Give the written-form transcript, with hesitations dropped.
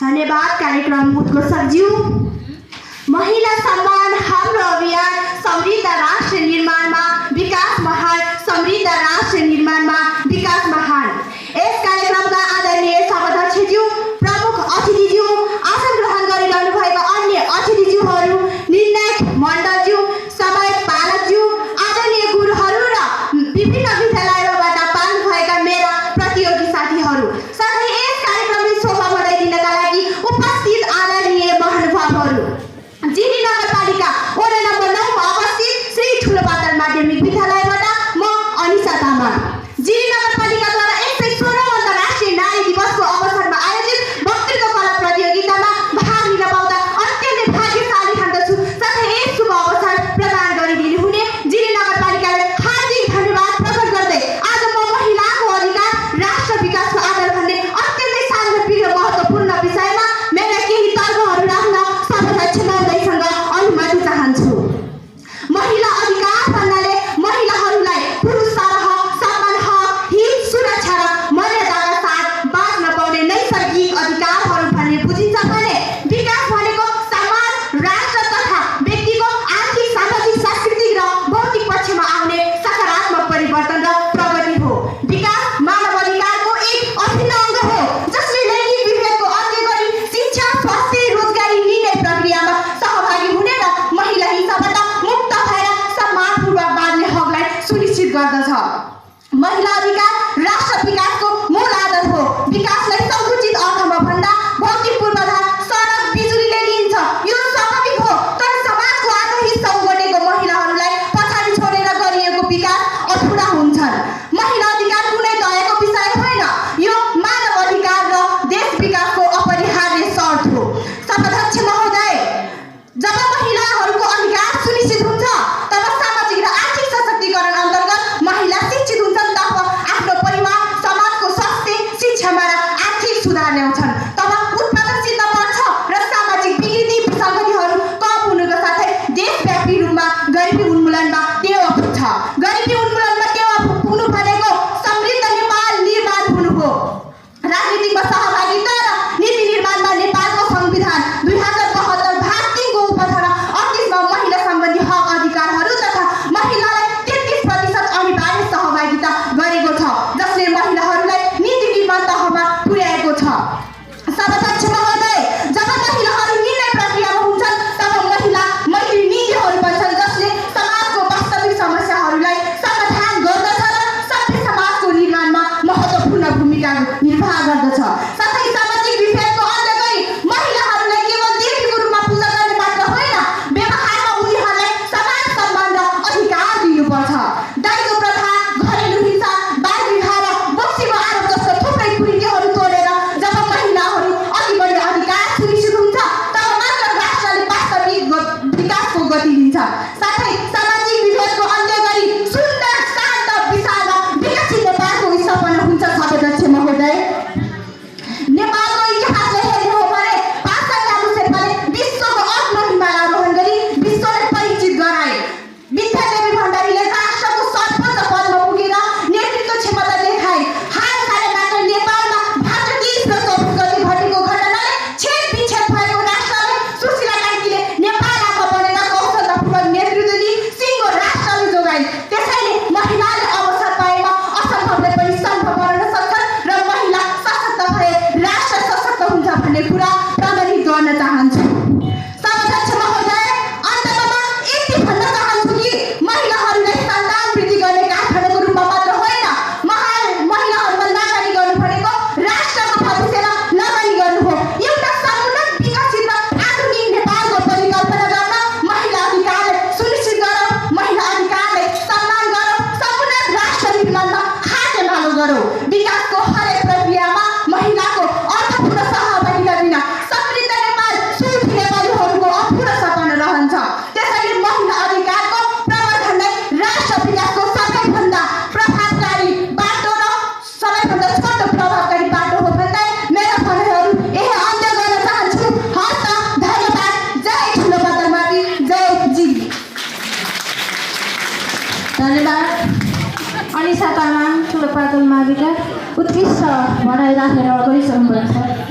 धन्यवाद कार्यक्रम उद्घोषकज्यू। महिला सम्मान हाम्रो अभियान समृद्ध राष्ट्र निर्माणमा विकास महान, समृद्ध राष्ट्र निर्माणमा विकास महान। यस कार्यक्रमका आदरणीय सभाध्यक्षज्यू, प्रमुख अतिथिज्यू, आसन ग्रहण गरिरहनु भएका अन्य अतिथिज्यूहरू, निर्णायक मण्डलज्यू, समय पालकज्यू, आदरणीय गुरुहरू र विभिन्न विद्यालयबाट पाल्नु भएका मेरा प्रतियोगी साथीहरू, साथै यस कार्यक्रमले शोभा बढाइदिनका लागि उपस्थित आदरणीय महानुभावहरू। जिरी नगरपालिका वडा नम्बर 9 मा अवस्थित श्री ठुलोपातल माध्यमिक विद्यालयबाट म अनिसा तामाङ। जिरी नगरपालिकाद्वारा 116औं अन्तर्राष्ट्रिय नारी दिवसको अवसरमा आयोजित वक्तृत्व कला प्रतियोगितामा भाग लिन पाउँदा अत्यन्तै भाग्यशाली ठान्दछु। साथै यस शुभ अवसर प्रदान गरिदिनु हुने जिरी नगरपालिकालाई हार्दिक धन्यवाद प्रकट गर्दै आज म महिलाको अधिकार राष्ट्र विकासको आधार भन्ने अत्यन्तै सान्दर्भिक र महत्त्वपूर्ण विषयमा मेरा केही तर्कहरू राख्न सभाध्यक्ष महोदयसँग अनुमति चाहन्छु। महिला अधिकार भन्नाले महिलाहरूलाई पुरुष सरह, समान हक, हित, सुरक्षा र मर्यादाका साथ बाँच्न पाउने नैसर्गिक अधिकारहरू भन्ने बुझिन्छ भने विकास भनेको समाज, राष्ट्र तथा व्यक्तिको आर्थिक, सामाजिक, सांस्कृतिक र भौतिक पक्षमा आउने सकारात्मक परिवर्तन र प्रगति हो। विकास मानव अधिकारको एक अभिन्न अङ्ग हो जसले लैङ्गिक विभेदको अन्त्य गरी शिक्षा, स्वास्थ्य, रोजगारी लिने प्रक्रियामा सहभागी हुने र महिला हिंसाबाट मुक्त भएर सम्मानपूर्वक बाँच्ने हकलाई सुनिश्चित गर्दछ। महिला अधिकार राष्ट्र विकासको मूल आधार हो। विकासलाई सङ्कुचित अर्थमा भन्दा भौतिक पूर्वाधार सडक, बिजुलीले लिइन्छ, यो स्वाभाविक हो। तर समाजको आधा हिस्सा ओगटेको महिलाहरूलाई पछाडि छोडेर गरिएको विकास अधुरा हुन्छन्। महिला अधिकार कुनै दयाको विषय होइन, यो मानव अधिकार र देश विकासको अपरिहार्य शर्त हो। सभाध्यक्ष महोदय, जब महिलाहरूको अधिकार सुनिश्चित हुन्छ तब सामाजिक र आर्थिक सशक्तिकरण अन्तर्गत महिला शिक्षित हुन्छन्, तब आफ्नो परिवार, समाजको स्वास्थ्य, शिक्षामा र आर्थिक सुधार ल्याउँछन्, तब उत्पादनशील बढ्छ र सामाजिक विकृति विसङ्गतिहरू कम हुनुका साथै देशव्यापी रूपमा गरिबी उन्मूलनमा टेवा पुग्छ। गरिबी उन्मूलनमा टेवा पुग्नु भनेको समृद्ध नेपाल निर्माण हुनु हो। राजनीतिमा सहभागिता र नीति निर्माणमा नेपालको संविधान 2072 भाग 3 को उपधारा 38 मा महिला सम्बन्धी हक अधिकारहरू तथा महिलालाई 33% अनिवार्य सहभागिता गरेको छ, जसले महिलाहरूलाई नीति निर्माण तहमा पुर्याएको छ। सभाध्यक्ष महोदय, जब महिलाहरू निर्णय प्रक्रियामा हुन्छन् तब महिला मैत्री नीतिहरू बन्छन् जसले समाजको वास्तविक समस्याहरूलाई समाधान गर्दछ र सभ्य समाजको निर्माणमा महत्त्वपूर्ण भूमिका निर्वाह गर्दछ। साथै सामाजिक विभेदको अन्त्य गरी महिलाहरूलाई केवल देवीको रूपमा पूजा गर्ने मात्र होइन, व्यवहारमा उनीहरूलाई समान सम्मान र अधिकार दिनुपर्छ। दाइजो प्रथा, घरेलु हिंसा, बाल विवाह र बक्सीको आरोप जस्ता थुप्रै कुरीतिहरू तोडेर जब महिलाहरू अघि बढ्ने अधिकार सुनिश्चित हुन्छ तब मात्र राष्ट्रले वास्तविक विकासको गति लिन्छ। साथै सामाजिक विभेदको अन्त्य गरी सुन्दर, शान्त, विशाल र विकसित नेपालको स्थापना हुन्छ। सभाध्यक्ष महोदय, नेपालको इतिहासलाई हेर्ने हो भने पासाङ लामो शेर्पाले विश्वको अग्लो हिमाल आरोहण गरी विश्वलाई परिचित गराए। विद्यादेवी भण्डारीले राष्ट्रको सर्वोच्च पदमा पुगेर नेतृत्व क्षमता देखाए। हालसालै मात्र नेपालमा भाद्र 30 र 24 गते घटेको घटनाले छेद विच्छेद भएको राष्ट्रले सुशीला कार्कीले नेपाल आमा बनेर कौशलतापूर्वक नेतृत्व दिई सिङ्गो राष्ट्रले जोगाइन्। त्यसैले महिलाले अवसर पाएमा असम्भवलाई पनि सम्भव बनाउन सक्छन् र महिला सशक्त भए राष्ट्र सशक्त हुन्छ भन्ने कुरा प्रमाणित गर्न चाहन्छु। सभाध्यक्ष महोदय, अन्तमा म यति भन्न चाहन्छु कि महिलाहरूलाई सन्तान वृद्धि गर्ने कारखानाको रूपमा मात्र होइन, महिलाहरूमा लगानी गर्नु भनेको राष्ट्रको भविष्यमा लगानी गर्नु हो। एउटा समुन्नत, विकसित र आधुनिक नेपालको परिकल्पना गर्न महिला अधिकारलाई सुनिश्चित गरौँ, महिला अधिकारलाई सम्मान गरौँ, समुन्नत राष्ट्र निर्माणमा हातेमालो गरौँ। विकासको हरेक प्रक्रियामा महिलाको अर्थपूर्ण सहभागिता बिना समृद्ध नेपाल सुखी नेपालीहरूको अधुरो सपना रहन्छ। त्यसैले महिला अधिकारको प्रवर्धनलाई राष्ट्र विकासको सबैभन्दा प्रभावकारी बाटो र सबैभन्दा छोटो प्रभावकारी बाटो हो भन्दै मेरा भनाइहरू यही अन्त्य गर्न चाहन्छु। हस्त, धन्यवाद। जय ठुलोपातल मावि, जय जिरी। धन्यवाद। अनिसा तामाङ ठुलोपातल माविका उत्कृष्ट भनाइ राखेर गरिसक्नुभएको छ।